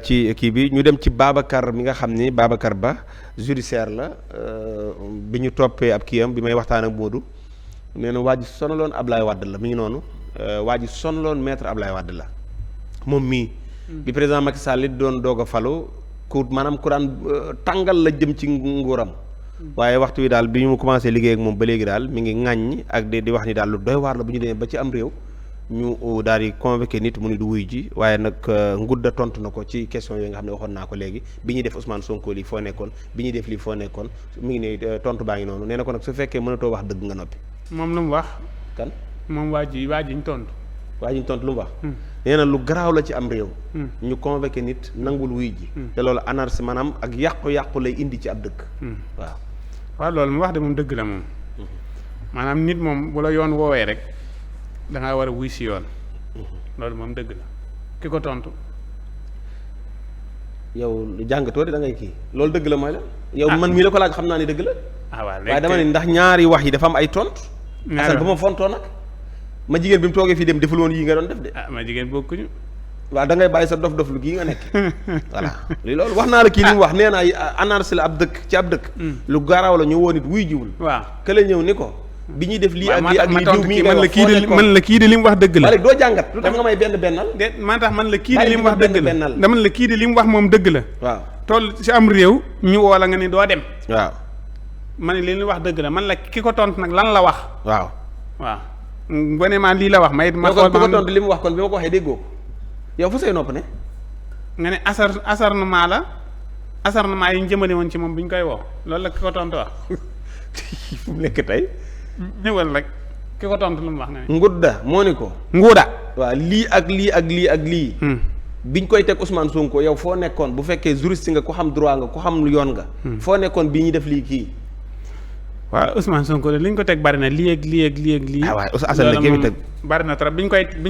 ci kii bi ñu dem ci Babacar mi nga xam ni Babacar Ba judiciaire la bi ñu toppee ab kii am bi may waxtaan ak Modou nee na waa ji sonaloon Ablaye Wade la mi ngi noonu waa ji sonaloon maître Ablaye Wade la moom mii. bi président Macky Sall it doon doog a falu maanaam ku daan tàngal la jëm ci nguuram. waaye waxtu wi daal bi ñu commencé liggéey ak moom ba léegi daal mi ngi ŋàññ ak di wax ni daal lu doy waar la bu ñu demee ba ci am réew. ñu daal di convoqué nit mu ni du wuy ji waaye nag ngudda tontu na ko ci question yooyu nga xam ne waxoon naa ko léegi bi ñuy def Ousmane Sonko lii foo nekkoon bi ñuy def lii foo nekkoon mi ngi ne tontu baa ngi noonu nee na ko nag su fekkee mënatoo wax dëgg nga noppi. moom lu mu wax. kan moom waa ji ñu tontu. waa ji ñu tontu lu mu wax. nee na lu garaaw la ci am réew. ñu convoqué nit nangul wuy ji. te loolu anarchie maanaam ak yàqu-yàqu lay indi ci ab dëkk. waaw loolu mu wax de moom dëgg la moom. maanaam nit moom bu la yoon woowee rek. da ngaa war a wuy si yoon. loolu moom dëgg la ki ko tontu. yow jàngatoo de da ngay kii loolu dëgg la mooy la. yow man mii la ko laaj xam naa ni dëgg la. waaye dama ne ndax ñaari wax yi dafa am ay tontu. ñaari bu ma fontoo nag. ma jigéen bi mu toogee fii dem deful woon yii nga doon def de. ma jigéen bokkuñu. waaw da ngay bàyyi sa dof-dof lu gii nga nekk. voilà li loolu wax naa la kii li mu wax nee naa anarchie la ab dëkk ci ab dëkk. lu garaaw la ñu woo nit wuy jiwul. waaw kële ñëw ni ko. bi ñuy def lii ak lii ak lii diw mii man la kii de li mu wax dëgg la. léegi doo jàngat lu tax nga may bennal. man tax man la kii de li mu wax dëgg la dama la kii de li mu wax moom dëgg la. waaw toll ci am réew ñu woo la nga ni doo dem. waaw. ma ne li wax dëgg la man la ki ko tontu nag lan la wax. waaw. bone maa lii la wax may ma xool ko tontu li mu wax kon bi ma ko waxee déggoo yow fu say nopp ne. nga ne acharnement la acharnement yi ñu jëmale woon ci moom bi ñu koy woo loolu la ki ko tontu wax. fu mu nekk tey. ñëwal rek ki ko tontu lu mu wax nga ne. ngudda moo ni ko. nguuda. waaw lii ak lii ak lii ak lii. biñ koy teg Ousmane Sonko yow foo nekkoon bu fekkee juriste nga ku xam droit nga ku xam yoon nga. foo nekkoon bii ñu def lii kii. waaw Ousmane Sonko de li ñu ko teg bari na lii ak lii ak lii ak lii. waaw Assane la kéemi teg bari na trop biñ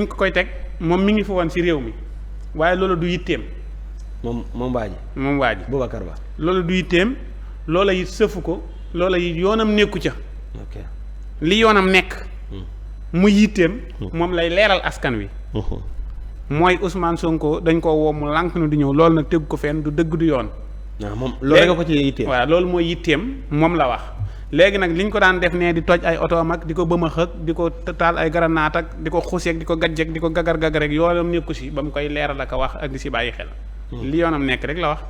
ko koy teg moom mi ngi fi woon ci réew mi waaye loolu du yitteem. moom waa ji. moom waa ji Boubacar Ba. loolu du yitteem loola it sëfu ko loola it yoonam nekku ca. ok li yoonam nekk. mu yitteem. moom lay leeral askan wi. mooy Ousmane Sonko dañ koo woo mu lànk na du ñëw loolu nag tegu ko fenn du dëgg du yoon. waaw moom loolu rek ko ci yitteem. waaw loolu mooy yitteem moom la wax. léegi nag li ñu ko daan def ne di toj ay oto mag di ko bëma xëg di ko taal ay garanaat ak di ko xuseeg di ko gajjeg di ko gagar rek yoonam nekku si ba mu koy leeral ak a wax ak di si bàyyi xel. li yoonam nekk rek la wax.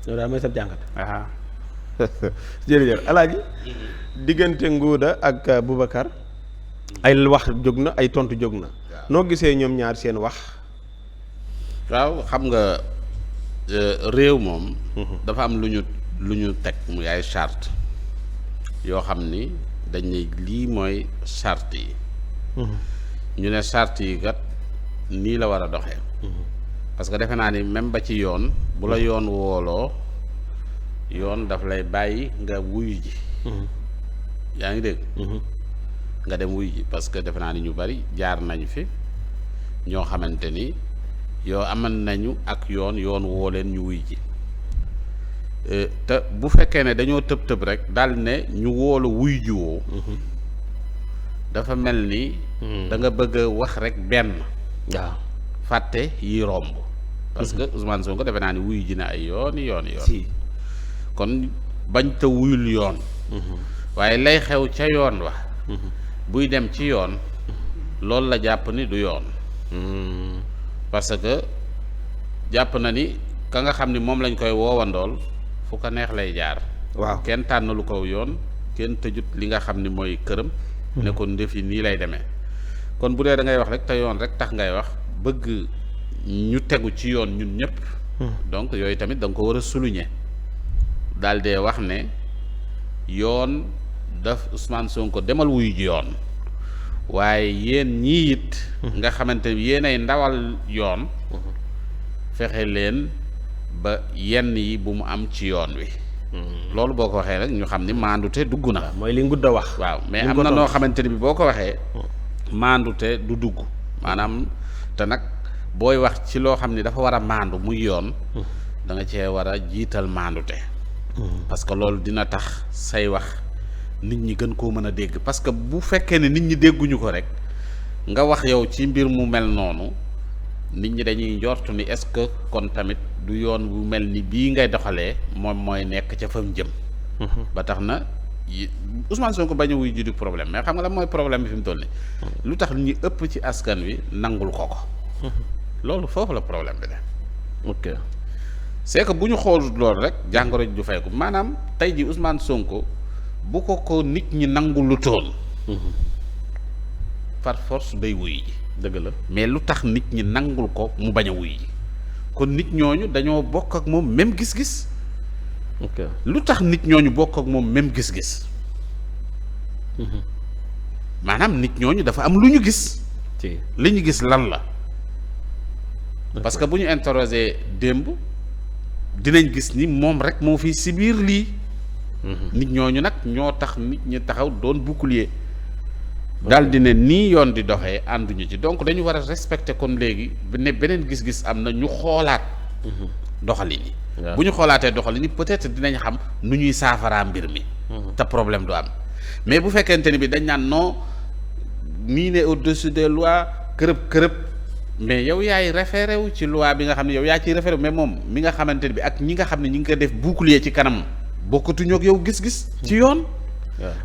loolu daal mooy sab jàngat. waaw. jërëjëf Alaaji diggante Ngouda ak Boubacar. ay wax jóg na ay tontu jóg na. noo gisee ñoom ñaar seen wax. waaw xam nga réew moom. dafa am lu ñu teg muy ay charte yoo xam ni dañ ne lii mooy charte yi. ñu ne charte yi kat nii la war a doxee. parce que defe naa ni même ba ci yoon bu la yoon wooloo yoon daf lay bàyyi nga wuyu ji. yaa ngi dégg. nga dem wuyu ji parce que defe naa ni ñu bari jaar nañu fi ñoo xamante ni yow amal nañu ak yoon woo leen ñu wuyu ji. te bu fekkee ne dañoo tëb rek daal ne ñu woolu wuy jiwoo dafa mel ni da nga bëgg a wax rek benn waaw fàtte yi romb parce que Ousmane Sonko defe naa ni wuyu ji na ay yoon si kon bañ te wuyul yoon waaye lay xew ca yoon wa buy dem ci yoon loolu la jàpp ni du yoon parce que jàpp na ni ka nga xam ni moom lañ koy woowandool fu ko neex lay jaar. waaw kenn tànnalu ko yoon kenn tëjut li nga xam ni mooy këram. ne ko ndef yi nii lay demee. kon bu dee da ngay wax rek te yoon rek tax ngay wax bëgg ñu tegu ci yoon ñun ñëpp. donc yooyu tamit da nga ko war a souligner daal dee wax ne yoon daf Ousmane Sonko demal wuyu ji yoon waaye yéen ñii it. nga xamante yéen ay ndawal yoon. fexe leen. ba yenn yi bu mu am ci yoon wi. loolu boo ko waxee rek ñu xam ni maandute dugg na. mooy li Ngouda wax. waaw mais am na noo xamante ni bi boo ko waxee. maandute du dugg maanaam te nag booy wax ci loo xam ni dafa war a maandu muy yoon. da nga cee war a jiital maandute. parce que loolu dina tax say wax nit ñi gën koo mën a dégg parce que bu fekkee ne nit ñi dégguñu ko rek nga wax yow ci mbir mu mel noonu nit ñi dañuy njortu ni est-ce que kon tamit du yoon bu mel ni bii ngay doxalee moom mooy nekk ca fam jëm. ba tax na Ousmane Sonko bañ a wuy ji du problème mais xam nga la mooy problème bi fi mu toll nii. lu tax ñi ëpp ci askan wi nangul ko. loolu foofu la problème bi de. ok c'est que bu ñu xool loolu rek jàngoro ji du fay ko maanaam tey ji Ousmane Sonko bu ko nit ñi nangul lu toon par force day wuy ji. dëgg la mais lu tax nit ñi nangul ko mu bañ a wuy ji kon nit ñooñu dañoo bokk ak moom même gis-gis. ok lu tax nit ñooñu bokk ak moom même gis-gis. maanaam nit ñooñu dafa am lu ñu gis. ci li ñu gis lan la. parce que bu ñu interroger démb dinañ gis ni moom rek moo fi si biir lii. nit ñooñu nag ñoo tax nit ñi taxaw doon bouclier. daal di ne nii yoon di doxee ànduñu ci donc dañu war a respecter kon léegi ne beneen gis-gis am na ñu xoolaat. doxalin yi. bu ñu xoolaatee doxalin yi peut-être dinañ xam nu ñuy saafaraa mbir mi. te problème du am mais bu fekkente ni bi dañ naan non nii ne au-dessus des lois kërëb mais yow yaay référé wu ci loi bi nga xam ne yow yaa ciy référé mais moom mi nga xamante ni bi ak ñi nga xam ne ñi ngi ko def bouclier ci kanam bokkatuñoo ak yow gis-gis. ci yoon.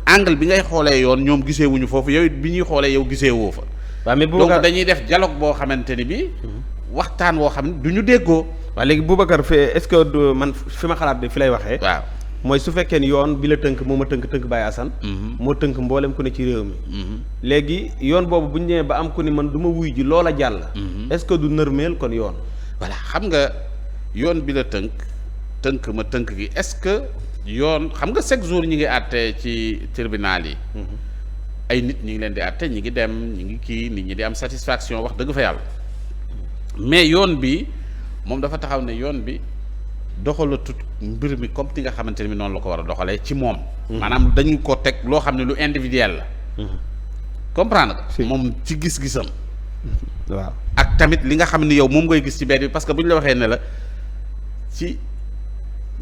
angle bi ngay xoolee yoon ñoom gisee wuñu foofu yow it bi ñuy xoolee yow gisee woo fa. waaw mais donc dañuy def dialogue boo xamante ni bi waxtaan woo xam ne du ñu déggoo. waaw léegi Boubacar est-ce que man fi ma xalaat de fi lay waxee. waaw mooy su fekkee ni yoon bi la tënk moo ma tënk Baye Assane. moo tënk mboolem ku ne ci réew mi. léegi yoon boobu bu ñu ñëwee ba am ku ni man du ma wuy ji loola jàll. est-ce que du nërmeel kon yoon. voilà xam nga yoon bi la tënk ma tënk gi est-ce que yoon xam nga chaque jour ñi ngi àtte ci tribunal yi. ay nit ñi ngi leen di àtte ñi ngi dem ñi ngi kii nit ñi di am satisfaction wax dëgg fa yàlla mais yoon bi moom dafa taxaw ne yoon bi doxalatut mbir mi comme ti nga xamante ne bi noonu la ko war a doxalee ci moom. maanaam dañu ko teg loo xam ne lu individuel la. comprendre nga. moom ci gis-gisam. waaw ak tamit li nga xam ne yow moom ngay gis ci mbedd bi parce que bu ñu la waxee ne la ci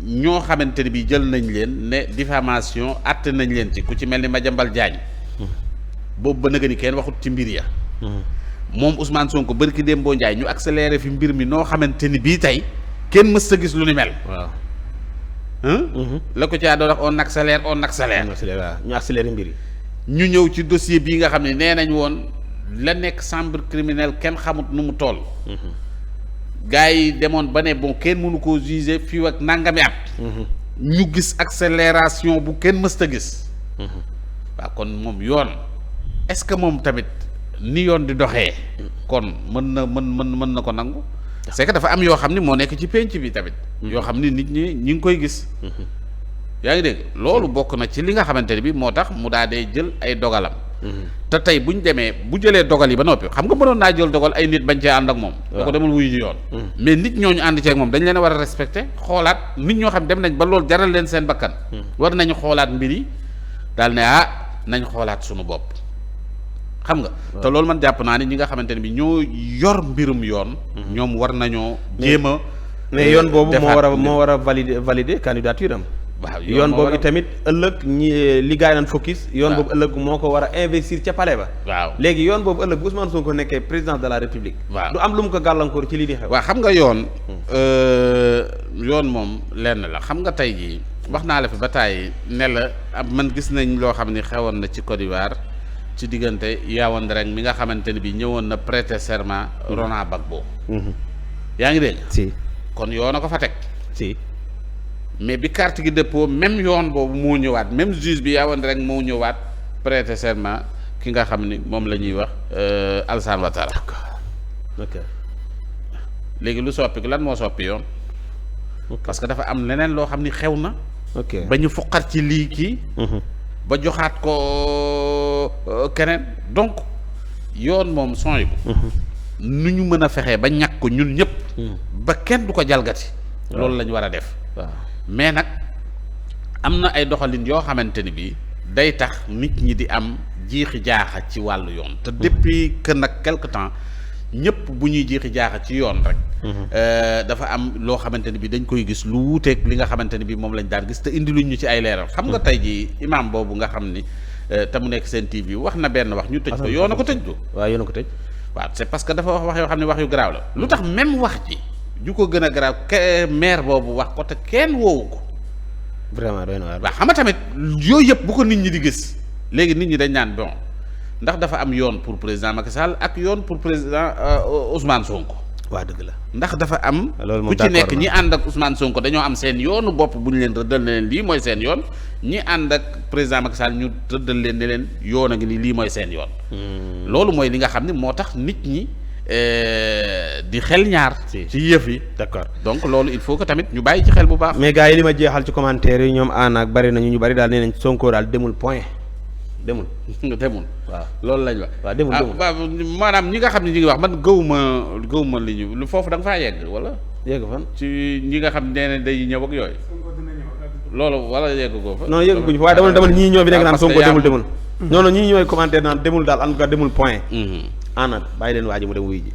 ñoo xamante ne bi jël nañ leen ne diffamation àtte nañ leen ci ku ci mel ni Madiambal Diagne. boobu ba nëgë ni kenn waxut ci mbir ya. moom Ousmane Sonko barki Dembo Ndiaye ñu accéléré fi mbir mi noo xamante ni bii tey kenn mës a gis lu ni mel. waaw. la ko caa doon wax on accélère. waaw ñu accéléré mbir yi. ñu ñëw ci dossier bii nga xam ne nee nañ woon la nekk chambre criminelle kenn xamut nu mu toll. gars yi demoon ba ne bon kenn mënu koo juger fii ak nangami at. ñu gis accélération bu kenn mës a gis. waaw kon moom yoon est-ce que moom tamit. ni yoon di doxee kon mën na ko nangu c'est que dafa am yoo xam ni moo nekk ci penc bi tamit yoo xam ni nit ñi ngi koy gis yaa ngi dégg loolu bokk na ci li nga xamante ne bi moo tax mu daa dee jël ay dogalam te tey bu ñu demee bu jëlee dogal yi ba noppi xam nga mënoon naa jël dogal ay nit bañ cee ànd ak moom da ko demal wuyu ji yoon mais nit ñooñu ànd ceeg moom dañ leen a war a respecter xoolaat nit ñoo xam dem nañ ba loolu jaral leen seen bakkan war nañu xoolaat mbir yi daal ne nañ xoolaat suñu bopp xam nga te loolu man jàpp naa ni ñi nga xamante ne bi ñoo yor mbirum yoon ñoom war nañoo jéem a mais yoon boobu moo war a valider candidature am waaw yoon boobu tamit ëllëg ñi li gaay naan focus yoon boobu ëllëg moo ko war a investir ca palais ba waaw léegi yoon boobu ëllëg bu Ousmane Sonko nekkee président de la République waaw du am lu mu ko gàllankoor ci lii di xew waaw xam nga yoon moom lenn la xam nga tey jii wax naa la fi ba tàyyi ne la man gis nañ loo xam ni xewoon na ci Côte d'Ivoire ci diggante Yawandé rek mi nga xamante ne bi ñëwoon na prêter serment Laurent Gbagbo yaa ngi dégg si kon yoon a ko fa teg si mais bi carte gi dépôt même yoon boobu moo ñëwaat même juge bi Yawandé rek moo ñëwaat prêter serment ki nga xam ni moom la ñuy wax Alassane Ouattara ok léegi lu soppi lan moo soppi yoon parce que dafa am leneen loo xam ni xew na ok ba ñu fuqat ci lii kii ba joxaat ko keneen donc yoon moom son yi nu ñu mën a fexee ba ñàkk ko ñun ñëpp ba kenn du ko jalgati loolu la ñu war a def waaw mais nag am na ay doxalin yoo xamante ni bii day tax nit ñi di am jiixi jaaxa ci wàllu yoon te depuis que nag quelque temps ñëpp bu ñuy jiixi jaaxa ci yoon rek dafa am loo xamante ni bi dañ koy gis lu wuuteeg li nga xamante ni bi moom lañ daan gis te indi luñ ñu ci ay leeral xam nga tey ji imam boobu nga xam ni te mu nekk seen TV wax na benn wax ñu tëj ko yoon a ko tëj du waaw yoon a ko tëj waaw c'est parce que dafa wax yoo xam ne wax yu garaaw la lu tax même wax ji ju ko gën a garaaw maire boobu wax ko te kenn woowu ko vraiment doy na waar. waaw xam nga tamit yooyu yëpp bu ko nit ñi di gis léegi nit ñi dañ naan bon ndax dafa am yoon pour président Macky Sall ak yoon pour président Ousmane Sonko. waa dëgg la. ndax dafa am. loolu moom ku ci nekk d'accord ñi ànd ak Ousmane Sonko dañoo am seen yoonu bopp bu ñu leen rëddal ne leen lii mooy seen yoon ñi ànd ak président Macky Sall ñu rëddal leen ne leen yoon a ngi ni lii mooy seen yoon. loolu mooy li nga xam ne moo tax nit ñi di xel ñaar. ci yëf yi. d'accord donc loolu il faut que tamit ñu bàyyi ci xel bu baax. mais gars yi li ma jeexal ci commentaire yi ñoom ànd ak bari nañu ñu bari daal nee nañ Sonko daal demul point demul. demul waaw loolu lañ wax. waaw demul demul waaw maanaam ñi nga xam ne ñi ngi wax man gëwuma li ñu lu foofu da nga faa yegg wala. yegg fan. ci ñi nga xam ne nee nañ day ñëw ak yooyu. loolu wala yegg ko fa. non yegg guñ fa waaye dama ñii ñoo fi nekk naan Sonko demul. non non ñii ñooy commentaire naan demul daal en tout cas demul point. ana bàyyi leen waa ji mu dem wuy ji